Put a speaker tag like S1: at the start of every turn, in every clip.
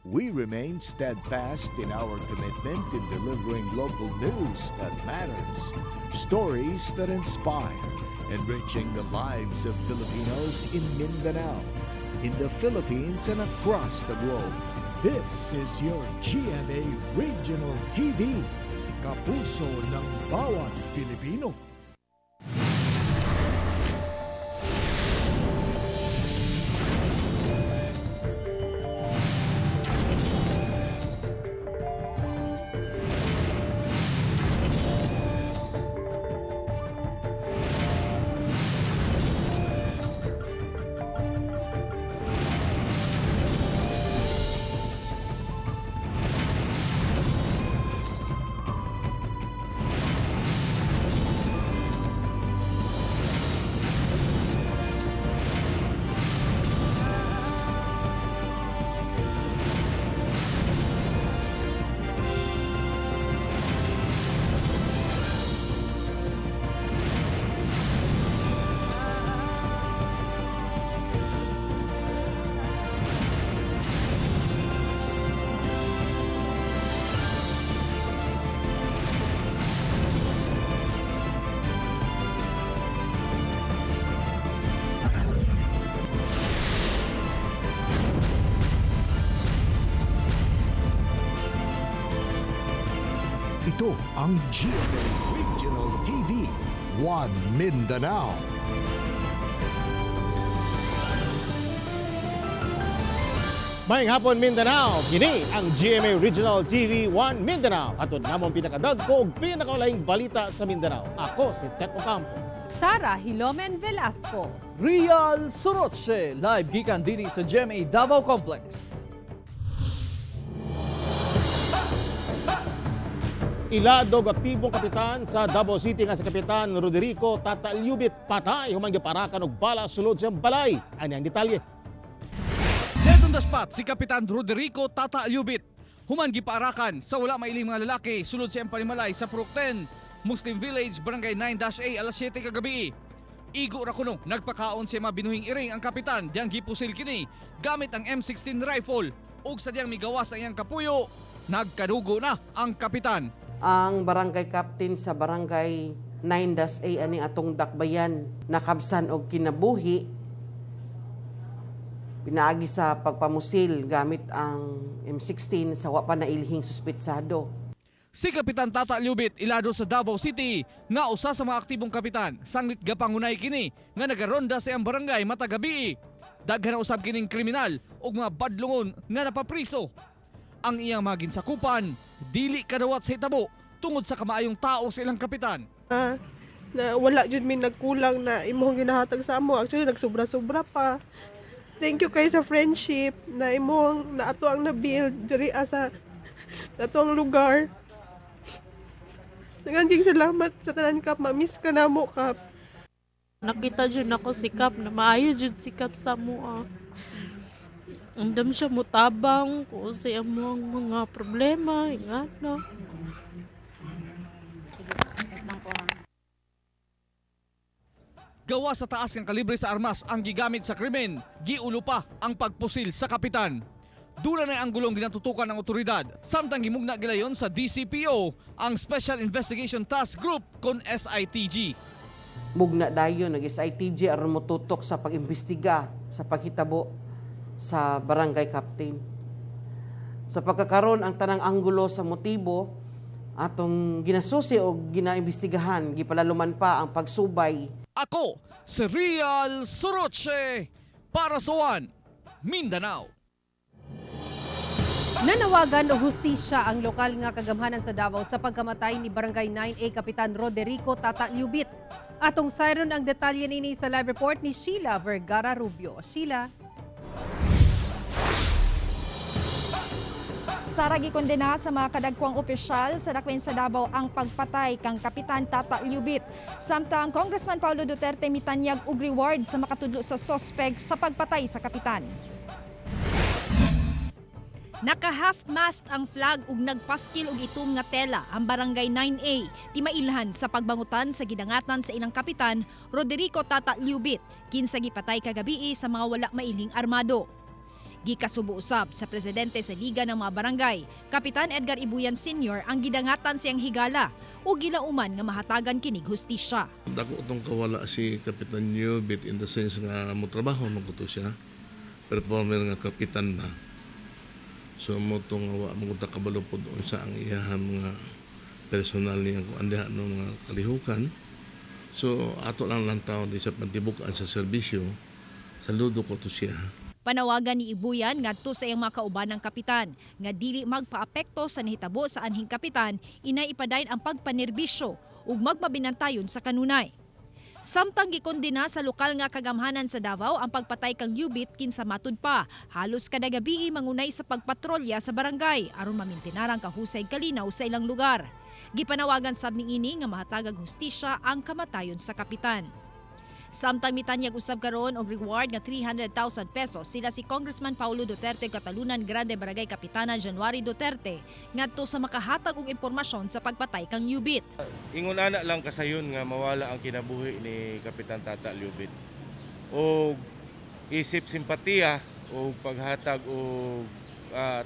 S1: We remain steadfast in our commitment in delivering local news that matters, stories that inspire, enriching the lives of Filipinos in Mindanao, in the Philippines, and across the globe. This is your GMA Regional TV, kapuso ng bawat Pilipino. Ito ang GMA Regional TV, One Mindanao.
S2: Maayong hapon, Mindanao. Kini ang GMA Regional TV 1 Mindanao. Hatod namong pinakadagko ug pinakaulahing balita sa Mindanao. Ako si Tek Ocampo.
S3: Sara Hilomen Velasco.
S4: Real Soroche, live gikan dini sa GMA Davao Complex.
S2: Ilado og aktibong kapitan sa Davao City nga si Kapitan Roderico Tata Lubit patay human giparakan og bala sulod sa balay. Ani ang detalye.
S4: Dead on the spot si Kapitan Roderico Tata Lubit. Human gipaarakan sa wala mailing mga lalaki sulod sa iyang panimalay sa Purok 10, Muslim Village, Barangay 9-A, alas 7 kagabi. Igo ra kuno nagpakaon sa mga binuhing iring ang kapitan diyang gipusil kini gamit ang M16 rifle ug sa diyang migawas ang iyang kapuyo, nagkadugo na ang kapitan.
S5: Ang barangay captain sa barangay 9-A ani atong Dakbayan nakabsan og kinabuhi pinaagi sa pagpamusil gamit ang M16 sa wa pa nailhing suspetsado.
S4: Si Kapitan Tata Lubit ilado sa Davao City nga usa sa mga aktibong kapitan sanglit gapangunay kini nga nagaronda sa iyang barangay matag gabii. Daghan na usab kining kriminal ug mga badlongon nga napapriso. Ang iyang mga ginsakupan dili kadawat sa hitabo tungod sa kamaayong tao sa ilang kapitan.
S6: Na wala jud mi nagkulang na imong ginahatag sa amo. Actually, nagsobra-sobra pa. Thank you kay sa friendship na imong na ato ang na-build diri sa ato ang lugar. Daghang salamat sa tanan, Kap. Ma-miss ka namo, Kap.
S7: Nakita jud nako si Kap na maayo jud si Kap sa mua. Andam siya mutabang kung sa amo ang mga problema, ingana.
S4: Gawa sa taas ng kalibre sa armas ang gigamit sa krimen, giulo pa ang pagpusil sa kapitan. Dula na ang gulong ginatutukan ng otoridad, samtang gimugna gilayon sa DCPO ang Special Investigation Task Group kon SITG.
S5: Mugna dayon nag SITG aron motutok sa pag-imbestiga sa paghitabo sa barangay captain. Sa pagkakaron, ang tanang anggulo sa motibo atong ginasusi o ginaimbestigahan, gipalaluman pa ang pagsubay.
S4: Ako si Real Soroche para sa One Mindanao.
S3: Nanawagan og hustisya ang lokal nga kagamhanan sa Davao sa pagkamatay ni Barangay 9A Kapitan Roderico Tata Lubit. Atong sayron ang detalye nini sa live report ni Sheila Vergara Rubio. Sheila.
S8: Sara, gikondena sa mga kadagkwang opisyal sa dakbayan sa Davao ang pagpatay kang Kapitan Tata Lubit. Samtang Congressman Paulo Duterte mitanyag og reward sa makatudlo sa suspect sa pagpatay sa kapitan.
S9: Naka half-mast ang flag ug nagpaskil og itom nga tela ang Barangay 9A timailhan sa pagbangutan sa gidangatan sa ilang kapitan Roderico Tata Lubit, kinsa gipatay kagabii sa mga wala mailhing armado. Gikasubo usab sa presidente sa Liga ng mga Barangay, Kapitan Edgar Ibuyan Sr. ang gidangatan siyang higala ug gilauman nga mahatagan kinig hustisya.
S10: Dako itong kawala si Kapitan Newbit in the sense nga mo trabaho man ko to siya. Performer nga kapitan na. So mo tong wa mo ta kabalo pod unsa ang iyahang mga personal niya kung andiha no mga kalihukan. So ato lang lang tao di sa pantibuk-an sa serbisyo. Saludo ko to siya.
S9: Panawagan ni Ibuyan ngadto sa iyang mga kaubanang kapitan nga dili magpaapekto sa nahitabo sa anhing kapitan, inay ipadayon ang pagpanerbisyo ug magmabinantayon sa kanunay. Samtang gikondena sa lokal nga kagamhanan sa Davao ang pagpatay kang Yubit kinsa matud pa, halos kada gabi mangunay sa pagpatrolya sa barangay aron mamintenar ang kahusay kalinaw sa ilang lugar. Gipanawagan sab niini nga mahatagag hustisya ang kamatayon sa kapitan. Samtang mitanyag usab karon og reward nga 300,000 pesos sila si Congressman Paulo Duterte Katalunan Grande Barangay Kapitana January Duterte ngadto sa makahatag og impormasyon sa pagpatay kang Yubit.
S11: Ingon ana lang kasayon nga mawala ang kinabuhi ni Kapitan Tata Lubit. O isip simpatiya o paghatag og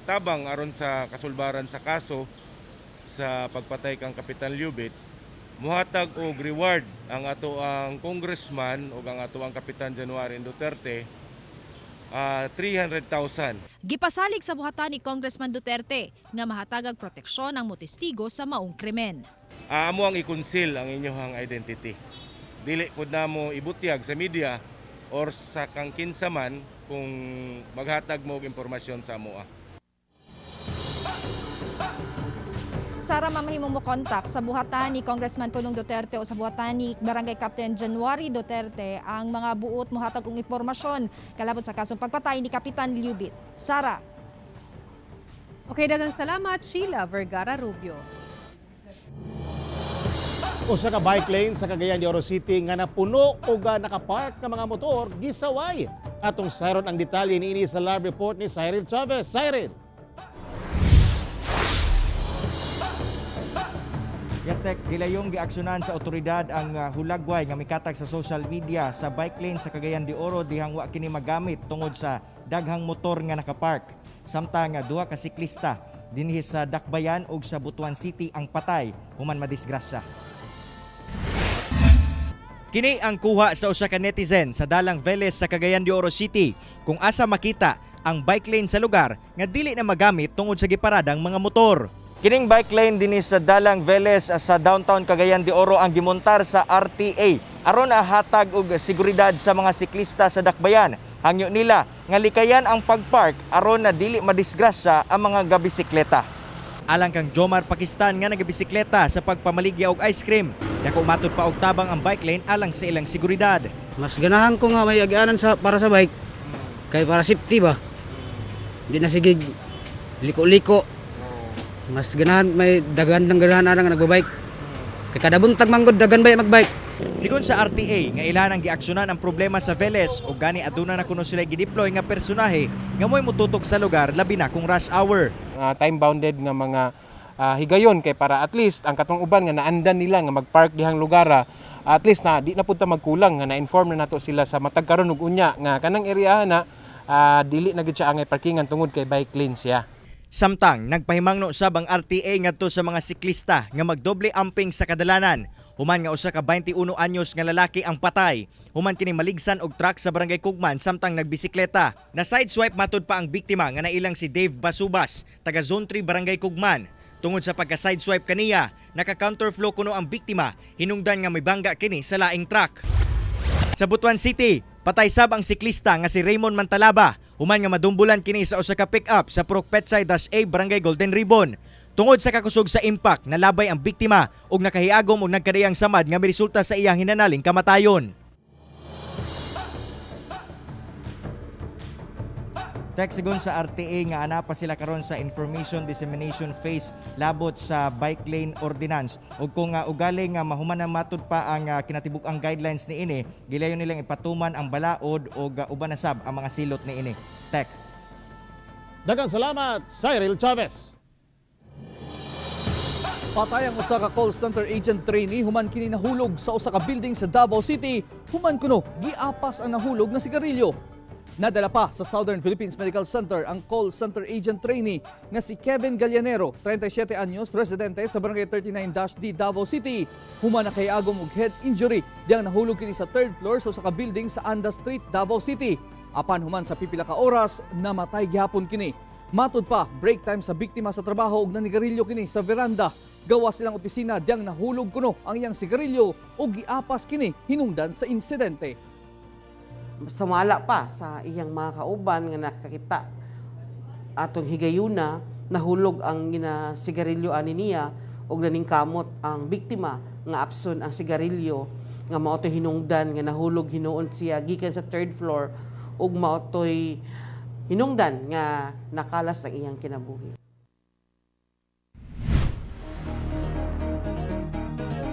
S11: tabang aron sa kasulbaran sa kaso sa pagpatay kang Kapitan Lubit, muhatag og reward ang ato ang congressman o ang ato ang Kapitan January Duterte, 300,000.
S9: Gipasalig sa buhatan ni Congressman Duterte nga mahatagag proteksyon ang motestigo sa maong krimen.
S11: Amo ang i-conceal ang inyong identity. Dili pud namo ibutyag sa media or sa kang kinsa man kung maghatag mo og impormasyon sa amoa.
S8: Sara, mamahimong mo kontak sa buhatan ni Congressman Pulong Duterte o sa buhatan ni Barangay Captain January Duterte ang mga buot mohatag og impormasyon kalabot sa kasong pagpatay ni Kapitan Lubit. Sara.
S3: Okay, daghang salamat, Sheila Vergara Rubio.
S2: Usa ka bike lane sa Cagayan de Oro City nga napuno og nakapark nga mga motor gisaway. Atong sayron ang detalye niini sa live report ni Cyril Chavez. Cyril.
S12: Yes, Tek, gilayong giaksyonan sa otoridad ang hulagway nga mikatag sa social media sa bike lane sa Cagayan de Oro dihang wa kini magamit tungod sa daghang motor nga nakapark. Samtang duha ka siklista dinhi sa Dakbayan ug sa Butuan City ang patay human madisgrasya. Kini ang kuha sa usa ka netizen sa Dalang Velez sa Cagayan de Oro City kung asa makita ang bike lane sa lugar nga dili na magamit tungod sa giparadang mga motor. Kining bike lane dinhi sa Dalang Velez sa downtown Cagayan de Oro ang gimontar sa RTA aron hatag og seguridad sa mga siklista sa Dakbayan. Hangyo nila nga likayan ang pagpark aron na dili madisgrasya ang mga gabisikleta. Alang kang Jomar Pakistan nga nagabisikleta sa pagpamaligya og ice cream. Dako matud pa og tabang ang bike lane alang sa ilang seguridad.
S13: Mas ganahan ko nga may agianan sa para sa bike kay para safety ba. Hindi na sige liko-liko. Mas ganahan may daghan ng ganahan ana nga nagbabike. Kay kada buntag manggod daghan ba magbike.
S12: Sigon sa RTA nga ilan ang giaksyonan ang problema sa Velez ug gani aduna na kuno sila gideploy nga personahe nga mo'y mututok sa lugar labi na kung rush hour.
S14: Time bounded nga mga higayon kay para at least ang katong uban nga naandan nila nga magpark dihang lugar, at least na di na pud ta magkulang nga na-inform na nato sila sa matag karon ug unya nga kanang area na dili na gid siya angay parkingan tungod kay bike lane siya.
S12: Samtang nagpahimangno sab ang RTA ngadto sa mga siklista nga magdoble amping sa kadalanan. Human nga usa ka 21 anyos nga lalaki ang patay. Human kini maligsan og truck sa barangay Kugman samtang nagbisikleta. Na sideswipe matud pa ang biktima nga nailang si Dave Basubas, taga Zone 3 Barangay Kugman. Tungod sa pagka-sideswipe kaniya, naka-counterflow kuno ang biktima, hinungdan nga mibangga kini sa laing truck. Sa Butuan City, patay sab ang siklista nga si Raymond Mantalaba. Human nga madumbulan kini sa usa ka pick-up sa Purok Petsay-A Barangay Golden Ribbon. Tungod sa kakusog sa impact, nalabay ang biktima ug nakahiagom og nagkadiyang samad nga miresulta sa iyang hinanaling kamatayon. Tek, sigon sa RTA nga ana pa sila karon sa information dissemination phase labot sa bike lane ordinance ug kung ugali nga mahuman na matud pa ang kinatibuk-ang guidelines niini, gilayon nilang ipatuman ang balaod og uban na sab ang mga silot niini. Tek.
S2: Daghang salamat, Cyril Chavez.
S4: Patay ang usa ka call center agent trainee human kini nahulog sa usa ka building sa Davao City. Human kuno giapas ang nahulog nga sigarilyo. Nadala pa sa Southern Philippines Medical Center ang call center agent trainee nga si Kevin Gallanero, 37 anyos, residente sa Barangay 39-D, Davao City. Human nakaagom og head injury diyang nahulog kini sa third floor sa usa ka building sa Anda Street, Davao City. Apan human sa pipila ka oras, namatay gihapon kini. Matud pa, break time sa biktima sa trabaho ug nanigarilyo kini sa veranda. Gawas silang opisina diyang nahulog kuno ang iyang sigarilyo ug giapas kini hinungdan sa insidente.
S5: Sumala pa sa iyang mga kauban nga nakakita atong higayuna nahulog ang ginasigarilyo ani niya ug naningkamot ang biktima nga apson ang sigarilyo nga mao toy hinungdan nga nahulog hinuon siya gikan sa third floor ug mao toy hinungdan nga nakalas ang iyang kinabuhi.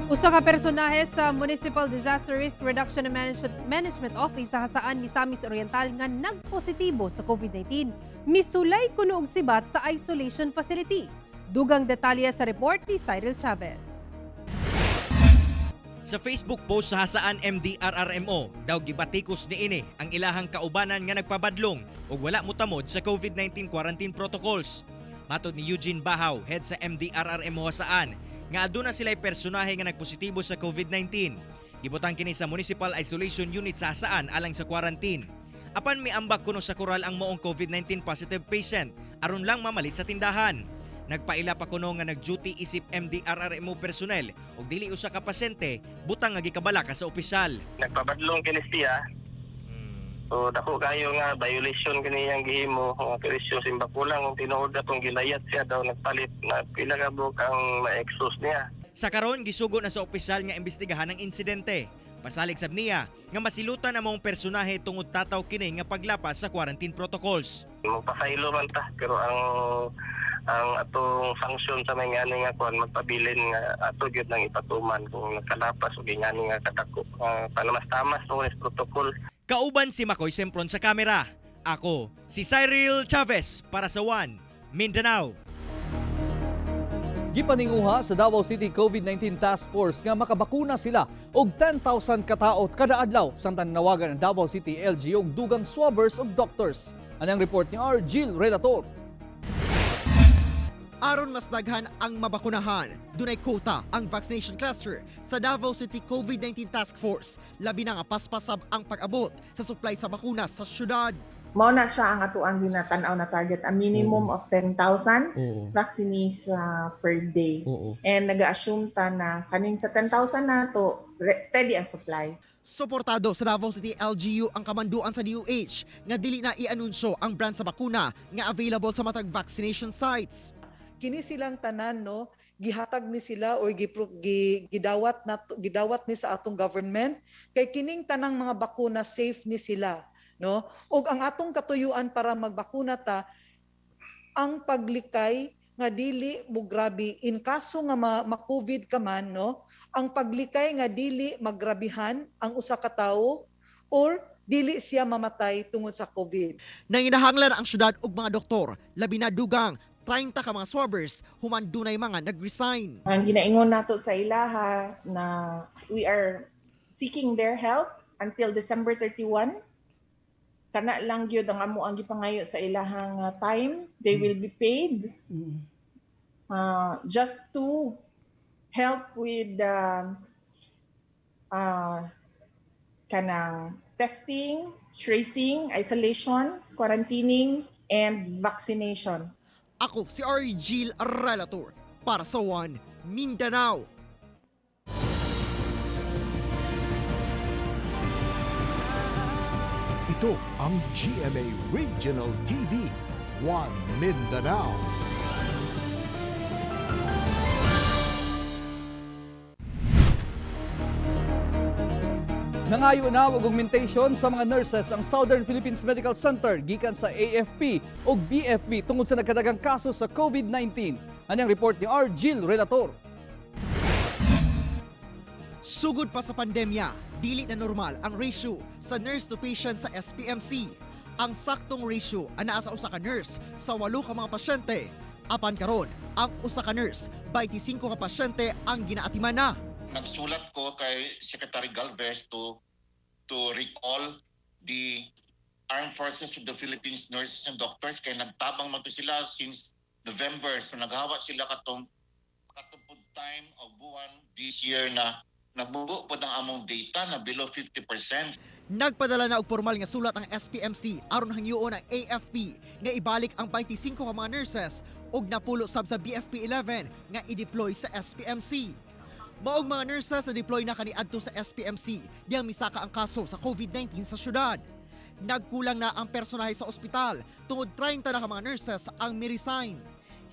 S3: Usa ka personahe sa Municipal Disaster Risk Reduction and Management Office sa Jasaan, Misamis Oriental nga nagpositibo sa COVID-19, misulay kuno og sibat sa isolation facility. Dugang detalye sa report ni Cyril Chavez.
S12: Sa Facebook post sa Jasaan MDRRMO, daw gibatikos niini ang ilahang kaubanan nga nagpabadlong ug wala motamod sa COVID-19 quarantine protocols. Matod ni Eugene Bahaw, head sa MDRRMO Jasaan, nga aduna sila'y personahe nga nagpositibo sa COVID-19. Gibutang kini sa Municipal Isolation Unit sa Jasaan alang sa quarantine. Apan miambak kuno sa koral ang moong COVID-19 positive patient aron lang mamalit sa tindahan. Nagpaila pa kuno nga nag-duty isip MDRRMO personnel ug dili usa ka pasyente butang nga gikabalaka sa opisyal.
S15: Nagpabadlong kini siya. So dako kayo nga violation kini iyang gihimo, nga perwisyo simbako lang kung tinuod atong gilayat siya daw nagpalit na pila ka buok ang ma-exhaust niya.
S12: Sa karon, gisugo na sa opisyal nga imbestigahan ang insidente. Pasalig sab niya nga masilutan ang moong personahe tungod tataw kini nga paglapas sa quarantine protocols.
S15: Magpasaylo man ta, pero ang atong sanction sa mga ngani nga kuan magpabilin nga ato gyud nang ipatuman kung nagkalapas og ingani nga kadako, panamas-tamas mo is protocol.
S12: Kauban si Makoy Sempron sa kamera. Ako si Cyril Chavez para sa One Mindanao.
S4: Gipaninguha sa Davao City COVID-19 Task Force nga makabakuna sila og 10,000 katao kada adlaw samtang nanawagan ang Davao City LGU og dugang swabbers ug doctors. Anang report ni R. Jill Relator.
S16: Aron mas daghan ang mabakunahan, dunay quota ang vaccination cluster sa Davao City COVID-19 Task Force. Labi na nga paspasab ang pag-abot sa supply sa bakuna sa syudad.
S17: Mao na siya ang atuang ginatan-aw na target, a minimum of 10,000 vaccinees per day. And nag-assume ta na kaning sa 10,000 na to, steady ang supply.
S16: Suportado sa Davao City LGU ang kamanduan sa DOH nga dili na ianunsyo ang brand sa bakuna nga available sa matag vaccination sites.
S18: Kini silang tanan, no, gihatag ni sila or gidawat ni sa atong government kay kining tanang mga bakuna safe ni sila, no, ug ang atong katuyuan para magbakuna ta ang paglikay nga dili mo grabe in kaso nga ma-COVID ka man, no, ang paglikay nga dili magrabihan ang usa ka tawo or dili siya mamatay tungod sa COVID.
S16: Nanginahanglan ang syudad og mga doktor, labi na dugang 30 ka mga swabbers human dunay mga nag-resign.
S17: Ang ginaingon nato sa ilaha na we are seeking their help until December 31. Kana lang gyud ang amo ang gipangayo sa ilahang time. They will be paid just to help with kanang testing, tracing, isolation, quarantining, and vaccination.
S16: Ako si R. Gil Relator para sa One Mindanao.
S1: Ito ang GMA Regional TV, One Mindanao.
S4: Nangayo na og augmentation sa mga nurses ang Southern Philippines Medical Center gikan sa AFP ug BFP tungod sa nagkadagang kaso sa COVID-19. Anang report ni R. Jill Relator.
S16: Sugod pa sa pandemya, dili na normal ang ratio sa nurse to patient sa SPMC. Ang saktong ratio anaa sa usa ka nurse sa 8 ka mga pasyente. Apan karon, ang usa ka nurse, 25 ka pasyente ang ginaatiman na.
S19: Nagsulat ko kay Secretary Galvez to recall the Armed Forces of the Philippines nurses and doctors kay nagtabang man to sila since November. So naghawa sila katong pud time of buwan this year na nagbugo pod ang among data na below 50%.
S16: Nagpadala na og formal nga sulat ang SPMC aron hangyoon ang AFP nga ibalik ang 25 ka mga nurses ug napulo sab sa BFP 11 nga i-deploy sa SPMC. Maong mga nurses na deploy na kaniadto sa SPMC diyang misaka ang kaso sa COVID-19 sa syudad. Nagkulang na ang personahe sa ospital tungod 30 na ka mga nurses ang mi-resign.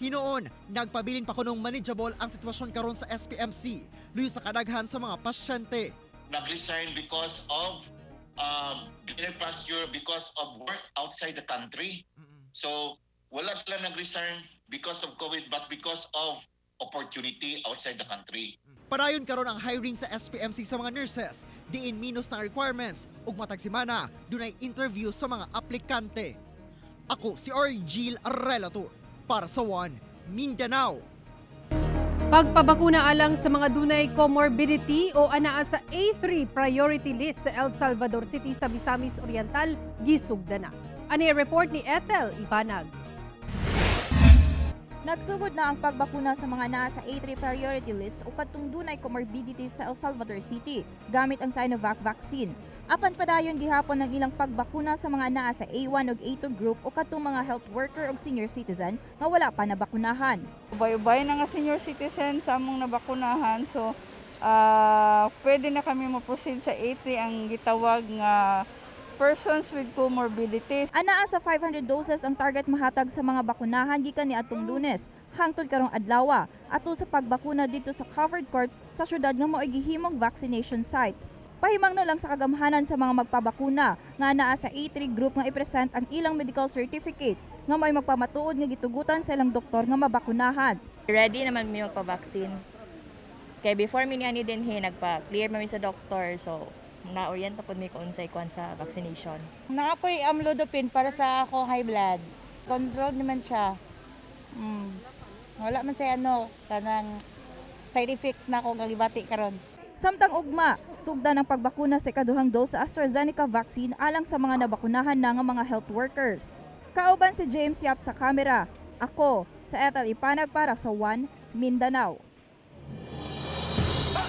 S16: Hinuon, nagpabilin pa kunong manageable ang sitwasyon karon sa SPMC luyo sa kadaghan sa mga pasyente.
S19: Nag-resign because of greener pasture, because of work outside the country. So wala sila nag-resign because of COVID but because of opportunity outside the country.
S16: Padayon karon ang hiring sa SPMC sa mga nurses, diin minus ng requirements ug matag semana dunay interview sa mga aplikante. Ako si Argil Relator para sa One Mindanao.
S3: Pagpabakuna alang sa mga dunay comorbidity o anaa sa A3 priority list sa El Salvador City sa Misamis Oriental gisugda na. Ani report ni Ethel Ibanag.
S20: Nagsugod na ang pagbakuna sa mga naa sa A3 priority list o kadtong dunay comorbidities sa El Salvador City gamit ang Sinovac vaccine. Apan padayon gihapon ang ilang pagbakuna sa mga naa sa A1 ug A2 group o kadtong mga health worker ug senior citizen nga wala pa nabakunahan.
S21: Ubay-ubay na nga senior citizen sa among nabakunahan, so pwede na kami mo-proceed sa A3, ang gitawag nga persons with comorbidities.
S20: Anaa sa 500 doses ang target mahatag sa mga bakunahan gikan ni atong Lunes hangtod karong adlaw ato sa pagbakuna dito sa covered court sa syudad nga mao'y gihimong vaccination site. Pahimangno lang sa kagamhanan sa mga magpabakuna nga naa sa A3 group nga i-present ang ilang medical certificate nga mao'y magpamatuod nga gitugutan sa ilang doktor nga mabakunahan.
S22: Ready naman mi magpa-vaccine. Kay before mi niani dinhi, nagpa-clear man mi sa doktor, so na-orient pod mi kung unsay kuan sa vaccination.
S23: Naa ko'y amlodipine para sa ako high blood. Control naman siya. Wala man say ano, kanang side effects na ako gibati karon.
S20: Samtang ugma, sugdan ang pagbakuna sa ikaduhang dose sa AstraZeneca vaccine alang sa mga nabakunahan na nga mga health workers. Kauban si James Yap sa kamera. Ako, sa Ethel Ipanag para sa One Mindanao.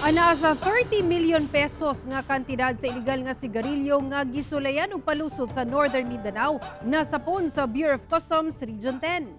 S3: Anaa sa 30 million pesos nga kantidad sa illegal nga sigarilyo nga gisulayan og palusot sa Northern Mindanao nasapon sa Bureau of Customs Region 10.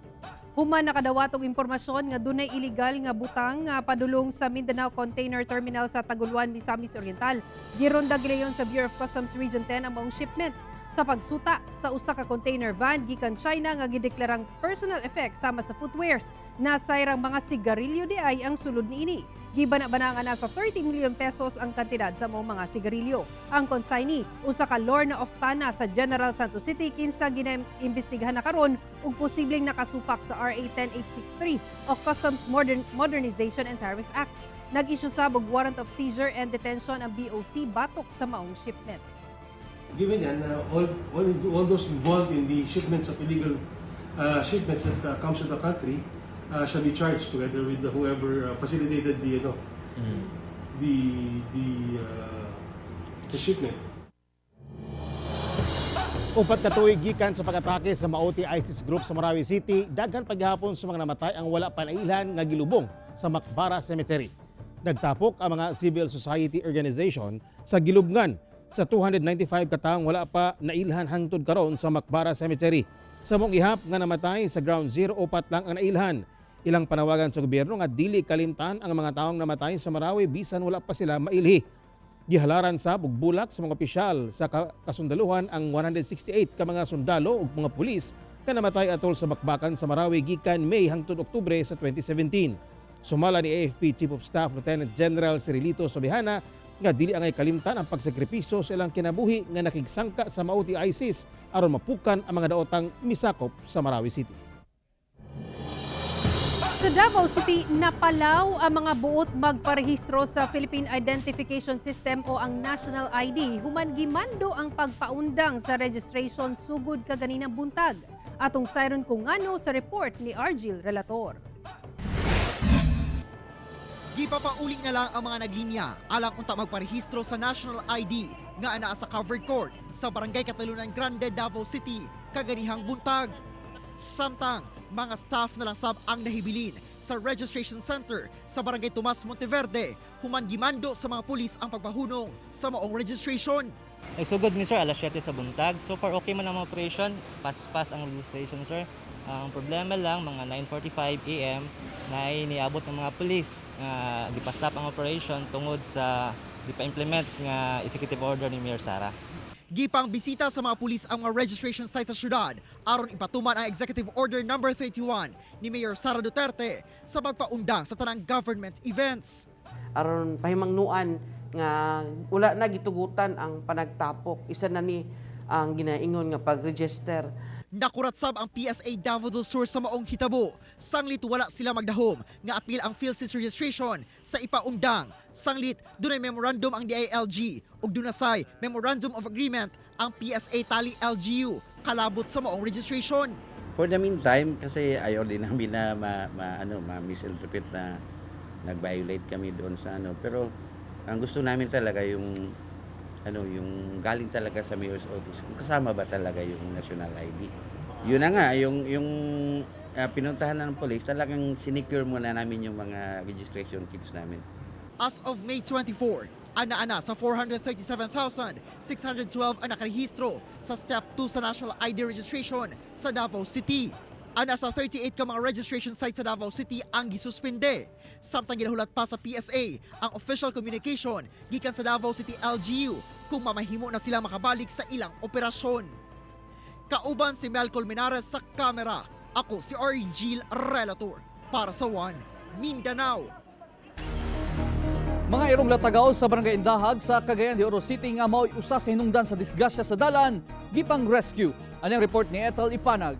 S3: Human nakadawat og impormasyon nga dunay illegal nga butang nga padulong sa Mindanao Container Terminal sa Taguluan, Misamis Oriental. Gironda gilayon sa Bureau of Customs Region 10 ang maong shipment sa pagsuta sa usa ka container van gikan China nga gideklarang personal effects sama sa footwears. Nasayrang mga sigarilyo di ay ang sulod niini. Gibana-bana nga nasa 30 million pesos ang kantidad sa maong mga sigarilyo. Ang consignee, usa ka Lorna Oftana sa General Santos City, kinsa gina-imbestigahan na karon ug posibleng nakasupak sa RA 10863 o Customs Modernization and Tariff Act. Nag-issue sab og warrant of seizure and detention ang BOC batok sa maong shipment.
S24: Given yan, all those involved in the shipments of illegal shipments that comes to the country shall be charged together with whoever facilitated the ano, the shipment.
S2: 4 ka tuig gikan sa pag-atake sa Maute ISIS group sa Marawi City, daghan paghapon sa mga namatay ang wala pa nailhan nga gilubong sa Makbara Cemetery. Nagtapok ang mga civil society organization sa gilubngan sa 295 katawang wala pa nailhan hangtod karon sa Makbara Cemetery. Sa maong ihap nga namatay sa Ground Zero, upat lang ang nailhan. Ilang panawagan sa gobyerno nga dili kalimtan ang mga taong namatay sa Marawi bisan wala pa sila mailhi. Gihalaran sa og bulak sa mga opisyal sa kasundaluhan ang 168 ka mga sundalo ug mga pulis nga namatay atol sa bakbakan sa Marawi gikan May hangtod Oktubre sa 2017. Sumala ni AFP Chief of Staff Lieutenant General Cirilito Sobejana nga dili angay kalimtan ang pagsakripisyo sa ilang kinabuhi nga nakigsangka sa Maute ISIS aron mapukan ang mga daotang misakop sa Marawi City.
S3: Sa Davao City, napalaw ang mga buot magparehistro sa Philippine Identification System o ang National ID human gimando ang pagpaundang sa registration sugod kaganinang buntag. Atong sayron kung ngano sa report ni Argil Relator.
S16: Gipapauli na lang ang mga naglinya alang unta magparehistro sa National ID nga anaa sa covered court sa Barangay Catalunan Grande, Davao City kaganihang buntag. Samtang mga staff na lang sab ang nahibilin sa registration center sa Barangay Tomas Monteverde human gimando sa mga pulis ang pagpahunong sa maong registration.
S6: Nagsugod mi, sir, alas 7 sa buntag. So far okay man ang operation, pas-pas ang registration, sir. Ang problema lang mga 9:45 AM na niabot ng mga pulis nga gipastop ang operation tungod sa gipa-implement nga executive order ni Mayor Sara.
S16: Gipang bisita sa mga pulis ang mga registration site sa syudad aron ipatuman ang Executive Order Number 31 ni Mayor Sara Duterte sa pagpaundang sa tanang government events.
S5: Aron pahimangnuan nga wala na gitugutan ang panagtapok, isa na ni ang ginaingon nga pag-register.
S16: Nakurat sab ang PSA Davao del Sur sa maong hitabo. Sanglit wala sila magdahom nga apil ang PhilSys registration sa ipaundang. Sanglit dunay memorandum ang DILG ug dunasay memorandum of agreement ang PSA tali LGU kalabot sa maong registration.
S7: For the meantime, kasi ayaw din namin na ma-misinterpret na nag-violate kami doon sa ano. Pero ang gusto namin talaga yung galing talaga sa mayor's office, kung kasama ba talaga yung national ID. Yun na nga, yung pinuntahan na ng police, talagang sinecure muna namin yung mga registration kits namin.
S16: As of May 24, ana-ana sa 437,612 ang nakarehistro sa Step 2 sa National ID Registration sa Davao City. Ana sa 38 ka mga registration sites sa Davao City ang gisuspende. Samtang ginahulat pa sa PSA ang official communication gikan sa Davao City LGU kung mamahimo na sila makabalik sa ilang operasyon. Kauban si Mel Colmenares sa kamera. Ako si Argil Relator para sa One Mindanao.
S4: Mga irong latagaw sa Barangay Indahag sa Cagayan de Oro City nga mao'y usa sa hinungdan sa disgrasya sa dalan, gipang rescue. Anyang report ni Ethel Ipanag.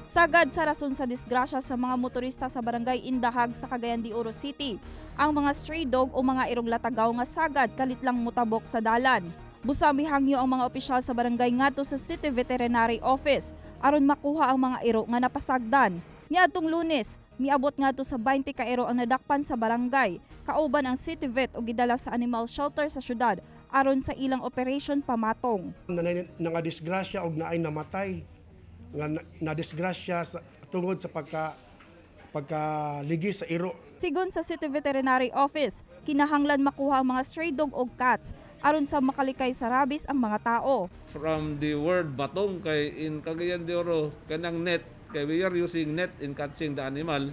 S20: Sagad sa rason sa disgrasya sa mga motorista sa Barangay Indahag sa Cagayan de Oro City, ang mga stray dog o mga irong latagaw nga sagad kalit lang mutabok sa dalan. Busa mihangyo ang mga opisyal sa barangay ngadto sa City Veterinary Office aron makuha ang mga iro nga napasagdan. Niadtong Lunes, miabot ngadto sa 20 ka iro ang nadakpan sa barangay, kauban ang City Vet og gidala sa animal shelter sa syudad aron sa ilang operation pamatong.
S9: Na nga disgrasya og naay namatay nga na disgrasya tungod sa pagkaligi sa iro.
S20: Sigon sa City Veterinary Office, kinahanglan makuha ang mga stray dog o cats aron sa makalikay sa rabies ang mga tao.
S10: From the word batong, kay in Cagayan de Oro kanang net, kay we are using net in catching the animal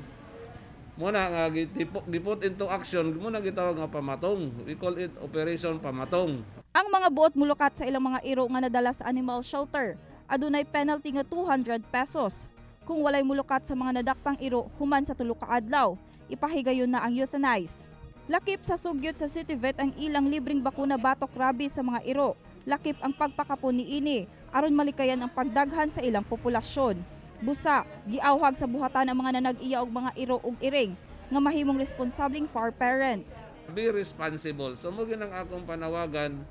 S10: mo na nga giput into action mo na gitawag nga pamatong. We call it Operation Pamatong.
S20: Ang mga buot mulukat sa ilang mga iro nga nadala sa animal shelter, adunay penalty nga 200 pesos. Kung walay mulukat sa mga nadakpang iro human sa 3 ka adlaw, ipahigayon na ang euthanize. Lakip sa sugyot sa City Vet ang ilang libreng bakuna batok rabies sa mga iro. Lakip ang pagpakapon niini aron malikayan ang pagdaghan sa ilang populasyon. Busa, giawhag sa buhatan ang mga nanag-iya og mga iro ug iring nga mahimong responsableng fur parents.
S10: Be responsible. So mo ang akong panawagan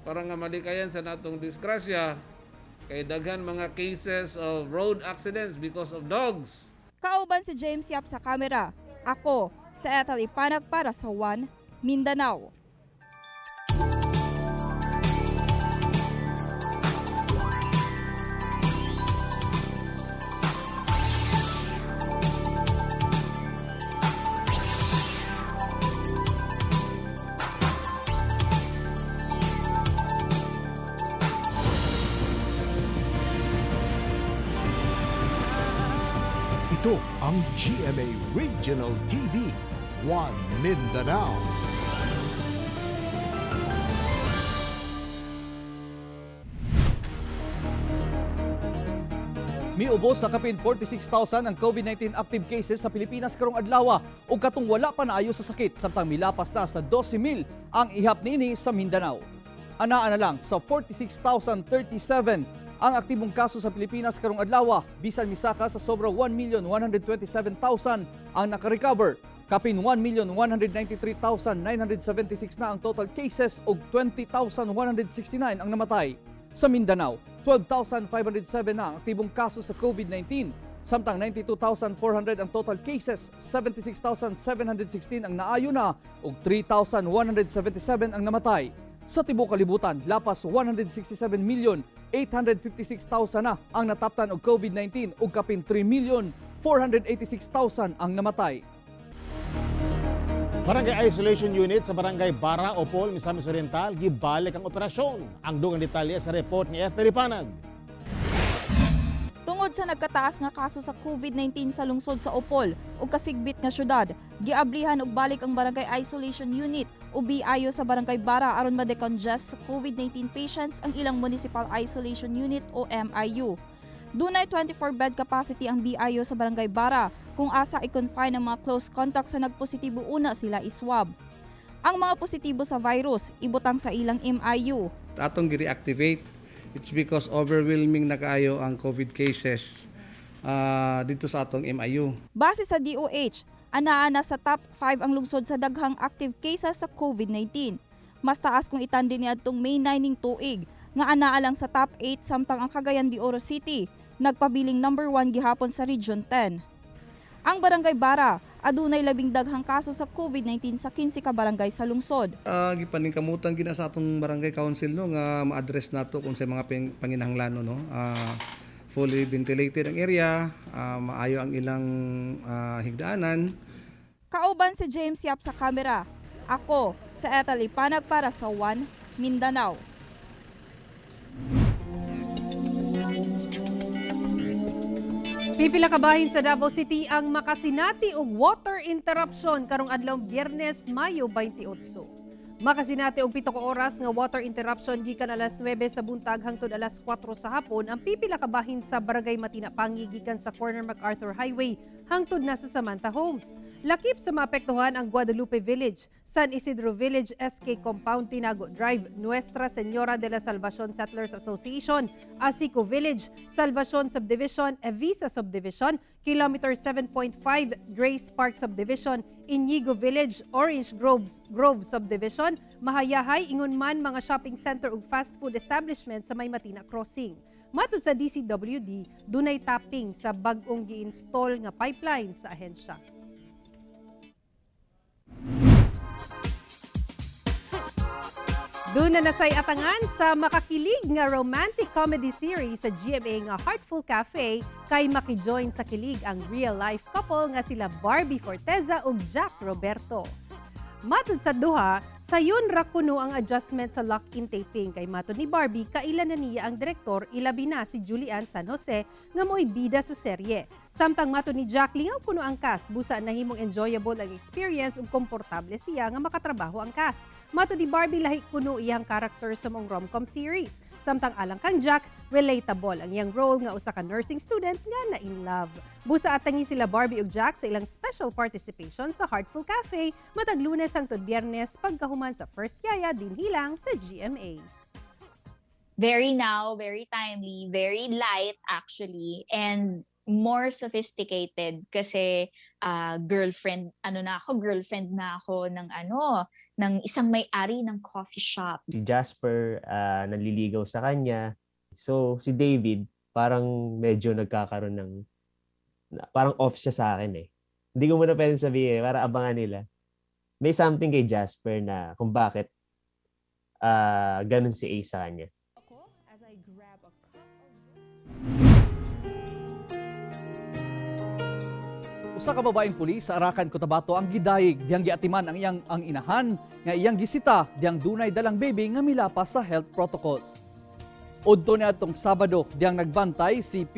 S10: para nga malikayan sa natong disgrasya, kay daghan mga cases of road accidents because of dogs.
S20: Kauban si James Yap sa kamera. Ako, sa Ethel Ipanag para sa One Mindanao.
S1: Ito ang GMA Regional TV, One Mindanao.
S4: Miubos sa kapin 46,000 ang COVID-19 active cases sa Pilipinas karong adlaw ug katong wala pa naayo sa sakit, samtang milapas na sa 12,000 ang ihap niini sa Mindanao. Anaa na lang sa 46,037 ang aktibong kaso sa Pilipinas karong adlaw, bisan misaka sa sobra 1,127,000 ang nakarecover. Kapin 1,193,976 na ang total cases ug 20,169 ang namatay. Sa Mindanao, 12,507 na ang aktibong kaso sa COVID-19. Samtang 92,400 ang total cases, 76,716 ang naayo na ug 3,177 ang namatay. Sa tibuok kalibutan, lapas 167,856,000 na ang nataptan og COVID-19 ug kapin 3,486,000 ang namatay.
S2: Barangay Isolation Unit sa Barangay Bara, Opol, Misamis Oriental, gibalik ang operasyon. Ang dugang detalye sa report ni Ethel Ipanag.
S20: Tungod sa nagkataas nga kaso sa COVID-19 sa lungsod sa Opol ug kasigbit nga syudad, giablihan og balik ang Barangay Isolation Unit o BIU sa Barangay Bara aron ma-decongest sa COVID-19 patients ang ilang Municipal Isolation Unit o MIU. Dunay 24-bed capacity ang BIU sa Barangay Bara kung asa i-confine ang mga close contacts sa nagpositibo una sila iswab. Ang mga positibo sa virus ibutang sa ilang MIU.
S8: Atong gi-reactivate, it's because overwhelming na kaayo ang COVID cases dito sa atong MIU.
S20: Base sa DOH, anaa na sa top 5 ang lungsod sa daghang active cases sa COVID-19. Mas taas kung itandi niadtong May 9 ning tuig, nga anaa lang sa top 8 samtang ang Cagayan de Oro City nagpabiling number 1 gihapon sa Region 10. Ang Barangay Bara adunay 10 daghang kaso sa COVID-19 sa 15 ka barangay sa lungsod.
S8: Gipaningkamutan gina sa atong barangay council, no, nga ma-address nato kung sa mga panginahanglanon, no. Fully ventilated ang area, maayo ang ilang higdaanan.
S20: Kauban si James Yap sa kamera. Ako sa Ethel Ipanag para sa One Mindanao.
S3: Pipila ka bahin sa Davao City ang makasinati og water interruption karong adlaw Biyernes, Mayo 28. Makasinati og 7 ka oras nga water interruption gikan alas 9 sa buntag hangtod alas 4 sa hapon ang pipila ka bahin sa Barangay Matinapangi gikan sa corner MacArthur Highway hangtod na sa Samantha Homes. Lakip sa maapektuhan ang Guadalupe Village, San Isidro Village, SK Compound, Tinago Drive, Nuestra Señora de la Salvacion Settlers Association, Asico Village, Salvacion Subdivision, Evisa Subdivision, Kilometer 7.5, Grace Park Subdivision, Inigo Village, Orange Grove Subdivision, Mahayahay, ingon man mga shopping center ug fast food establishment sa may Matina Crossing. Matud sa DCWD, dunay tapping sa bag-ong gi-install nga pipeline sa ahensya. Doon na nasay atangan sa makakilig nga romantic comedy series sa GMA nga Heartful Cafe kay makijoin sa kilig ang real-life couple nga sila Barbie Forteza ug Jack Roberto. Matud sa duha, sayon ra kuno ang adjustment sa lock-in taping kay matud ni Barbie, kaila na niya ang direktor, ilabi na si Julian San Jose nga mo'y bida sa serye. Samtang matud ni Jack, lingaw kuno ang cast busa nahimong enjoyable ang experience ug komportable siya nga makatrabaho ang cast. Matud ni Barbie, lahi kuno iyang character sa mong rom-com series. Samtang alang kang Jack, relatable ang iyang role nga usa ka nursing student nga na in love. Busa atangi sila Barbie ug Jack sa ilang special participation sa Heartful Cafe matag Lunes hangtod Biyernes pagkahuman sa First Yaya dinhi lang sa GMA.
S11: Very now, very timely, very light actually, and more sophisticated kasi girlfriend, ano na ako, girlfriend na ako ng ano, ng isang may-ari ng coffee shop.
S13: Si Jasper, nanliligaw sa kanya. So, si David, parang medyo nagkakaroon ng, parang off siya sa akin eh. Hindi ko muna pwedeng sabihin, para abangan nila. May something kay Jasper na kung bakit ganun si Ace sa kanya.
S4: Usa ka babaeng pulis sa Arakan, Cotabato ang gidayeg diyang giatiman ang iyang ang inahan nga iyang gisita diyang dunay dalang baby nga milapas sa health protocols. Udto niadtong Sabado diyang nagbantay si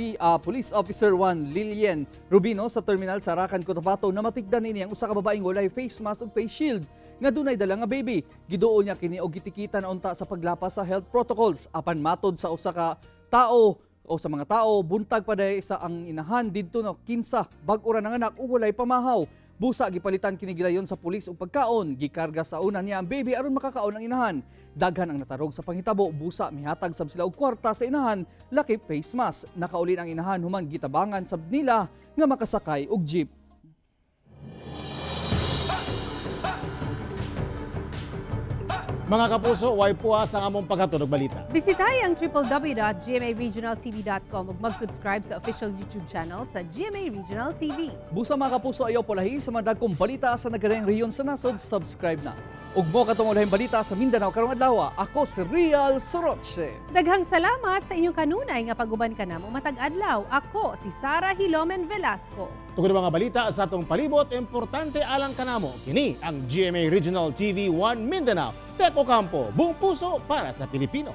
S4: Police Officer 1 Lilian Rubino sa terminal sa Arakan, Cotabato na matikdan niini ang usa ka babaeng walay face mask ug face shield nga dunay dala nga baby. Giduol niya kini og gitikitan unta sa paglapas sa health protocols apan matod sa usa ka tao o sa mga tao, buntag pa day sa ang inahan didto no kinsa bag-o ra nanganak ug walay pamahaw. Busa gipalitan kini gilayon sa pulis og pagkaon, gikarga sa una niya ang baby aron makakaon ang inahan. Daghan ang natarog sa panghitabo, busa mihatag sab sila og kwarta sa inahan lakip face mask. Nakaulin ang inahan human gitabangan sab nila nga makasakay og jeep.
S2: Mga kapuso, way puwas ang among paghatod og balita.
S3: Bisitahi ang www.gmaregionaltv.com ug mag-subscribe sa official YouTube channel sa GMA Regional TV.
S4: Busa, mga kapuso, ayaw pulahi sa mga dagkong balita sa nagkadaiyang rehiyon sa nasod, subscribe na. Ug mo katong ulahing balita sa Mindanao karong adlaw. Ako si Real Soroche.
S3: Daghang salamat sa inyong kanunay nga pag-uban kanamo matag adlaw. Ako si Sara Hilomen Velasco.
S2: Tungod mga balita sa atong palibot, importante alang kanamo. Kini ang GMA Regional TV 1 Mindanao. Tek Ocampo, buong puso para sa Pilipino.